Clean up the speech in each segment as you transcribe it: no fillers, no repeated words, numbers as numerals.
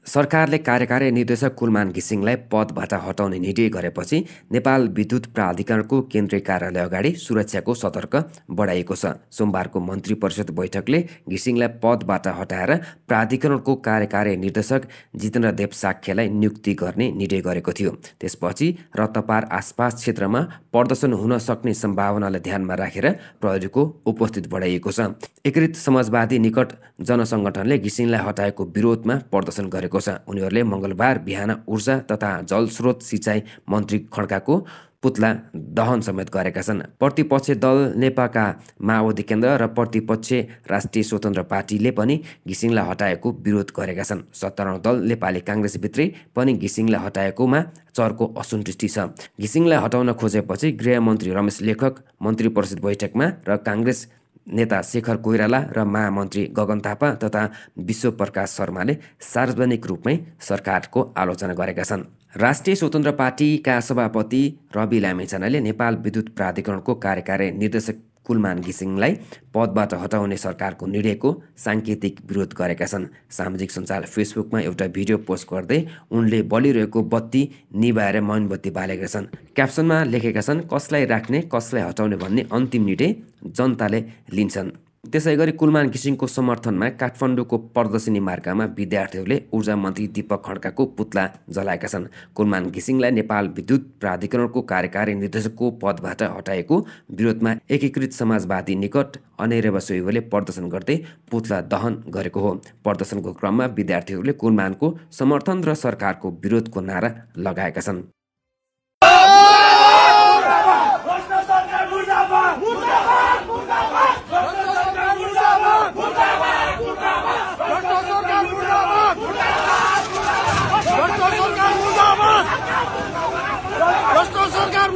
सरकारले कार्यकारी निर्देशक कुलमान घिसिङलाई पदबाट हटाउने निर्णय गरेपछि नेपाल विद्युत प्राधिकरणको केन्द्रीय कार्यालय अगाडि सुरक्षाको सतर्क बढाइएको छ। सोमबारको मन्त्री परिषद बैठकले घिसिङलाई पदबाट हटाएर प्राधिकरणको कार्यकारी निर्देशक जितेन्द्र देव साक्यलाई नियुक्ति गर्ने निर्णय गरेको थियो। त्यसपछि रत्नपार आसपास क्षेत्रमा प्रदर्शन हुन सक्ने सम्भावनालाई ध्यानमा राखेर प्रहरीको उपस्थिति बढाइएको छ। एकीकृत समाजवादी निकट जनसङ्गठनले घिसिङलाई हटाएको विरोधमा प्रदर्शन गरेको छ। उनीहरूले मङ्गलबार बिहान ऊर्जा तथा जलस्रोत सिँचाइ मन्त्री खड्काको पुतला दहन समेत गरेका छन्। प्रतिपक्ष दल नेपाका माओवादी केन्द्र र प्रतिपक्ष राष्ट्रिय स्वतन्त्र पार्टीले पनि घिसिङलाई हटाएको विरोध गरेका छन्। सत्तारूढ दल नेपाली काङ्ग्रेसभित्रै पनि घिसिङलाई हटाएकोमा चर्को असन्तुष्टि छ। घिसिङलाई हटाउन खोजेपछि गृहमन्त्री रमेश लेखक मन्त्री परिषद बैठकमा र काङ्ग्रेस नेता शेखर कोइराला र महामन्त्री गगन थापा तथा विश्वप्रकाश शर्माले सार्वजनिक रूपमै सरकारको आलोचना गरेका छन्। राष्ट्रिय स्वतन्त्र पार्टीका सभापति रवि लामिछानेले नेपाल विद्युत प्राधिकरणको कार्यकारी निर्देशक कुलमान घिसिङलाई पदबाट हटाउने सरकारको निर्णयको साङ्केतिक विरोध गरेका छन्। सामाजिक सञ्जाल फेसबुकमा एउटा भिडियो पोस्ट गर्दै उनले बलिरहेको बत्ती निभाएर मोमबत्ती बालेका छन्। क्याप्सनमा लेखेका छन्, कसलाई राख्ने कसलाई हटाउने भन्ने अन्तिम निर्णय जनताले लिन्छन्। त्यसैगरी कुलमान घिसिङको समर्थनमा काठमाडौँको प्रदर्शनी मार्गमा विद्यार्थीहरूले ऊर्जा मन्त्री दीपक खड्काको पुतला जलाएका छन्। कुलमान घिसिङलाई नेपाल विद्युत प्राधिकरणको कार्यकारी निर्देशकको पदबाट हटाएको विरोधमा एकीकृत समाजवादी निकट अनेरेवा सोइवले प्रदर्शन गर्दै पुतला दहन गरेको हो। प्रदर्शनको क्रममा विद्यार्थीहरूले कुलमानको समर्थन र सरकारको विरोधको नारा लगाएका छन्।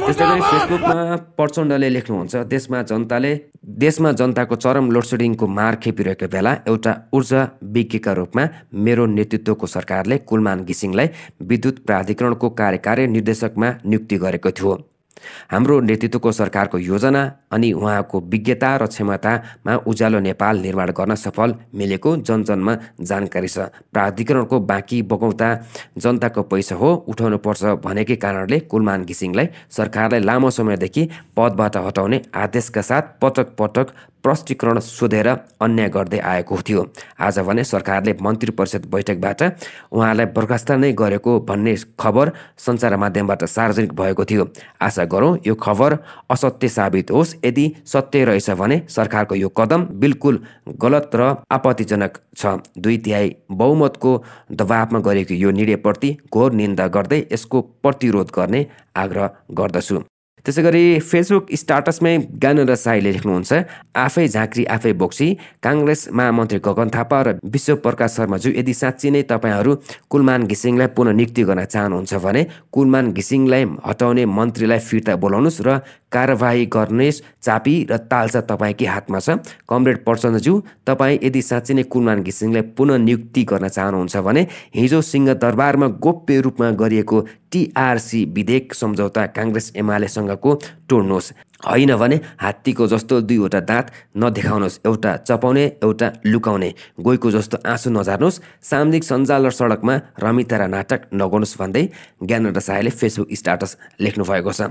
त्यसैगरी फेसबुकमा प्रचण्डले लेख्नुहुन्छ, देशमा जनताको चरम लोडसेडिङको मार खेपिरहेको बेला एउटा ऊर्जा विज्ञका रूपमा मेरो नेतृत्वको सरकारले कुलमान घिसिङलाई विद्युत प्राधिकरणको कार्यकारी निर्देशकमा नियुक्ति गरेको थियो। हाम्रो नेतृत्वको सरकारको योजना अनि उहाँको विज्ञता र क्षमतामा उज्यालो नेपाल निर्माण गर्न सफल मिलेको जनजनमा जानकारी छ। प्राधिकरणको बाँकी बगौँता जनताको पैसा हो, उठाउनुपर्छ भनेकै कारणले कुलमान घिसिङलाई सरकारले लामो समयदेखि पदबाट हटाउने आदेशका साथ पटक पटक प्रष्टीकरण सोधेर अन्याय गर्दै आएको थियो। आज भने सरकारले मन्त्री परिषद बैठकबाट उहाँलाई बर्खास्त नै गरेको भन्ने खबर सञ्चार माध्यमबाट सार्वजनिक भएको थियो। आशा गरौँ यो खबर असत्य साबित होस्। यदि सत्य रहेछ भने सरकारको यो कदम बिल्कुल गलत र आपत्तिजनक छ। 2/3 बहुमतको दबावमा गरेको यो निर्णयप्रति घोर निन्दा गर्दै यसको प्रतिरोध गर्ने आग्रह गर्दछु। त्यसैगरी फेसबुक स्टाटसमै ज्ञानेन्द्र साईले लेख्नुहुन्छ, आफै झाँक्री आफै बोक्सी। काङ्ग्रेस महामन्त्री गगन थापा र विश्वप्रकाश शर्माज्यू, यदि साँच्ची नै तपाईँहरू कुलमान घिसिङलाई पुनः नियुक्ति गर्न चाहनुहुन्छ भने कुलमान घिसिङलाई हटाउने मन्त्रीलाई फिर्ता बोलाउनुहोस् र कारबाही गर्नुहोस्। चापी र तालचा तपाईँकै हातमा छ। कमरेड प्रचण्डज्यू, तपाईँ यदि साँच्ची नै कुलमान घिसिङलाई पुनः नियुक्ति गर्न चाहनुहुन्छ भने हिजो सिंहदरबारमा गोप्य रूपमा गरिएको TRC विधेयक सम्झौता काङ्ग्रेस एमालेसँगको तोड्नुहोस्। होइन भने हात्तीको जस्तो दुईवटा दाँत नदेखाउनुहोस्, एउटा चपाउने एउटा लुकाउने। गइको जस्तो आँसु नझार्नुहोस्। सामाजिक सञ्जाल र सडकमा रमिता र नाटक नगर्नुहोस् भन्दै ज्ञानेन्द्र साईले फेसबुक स्टाटस लेख्नु भएको छ।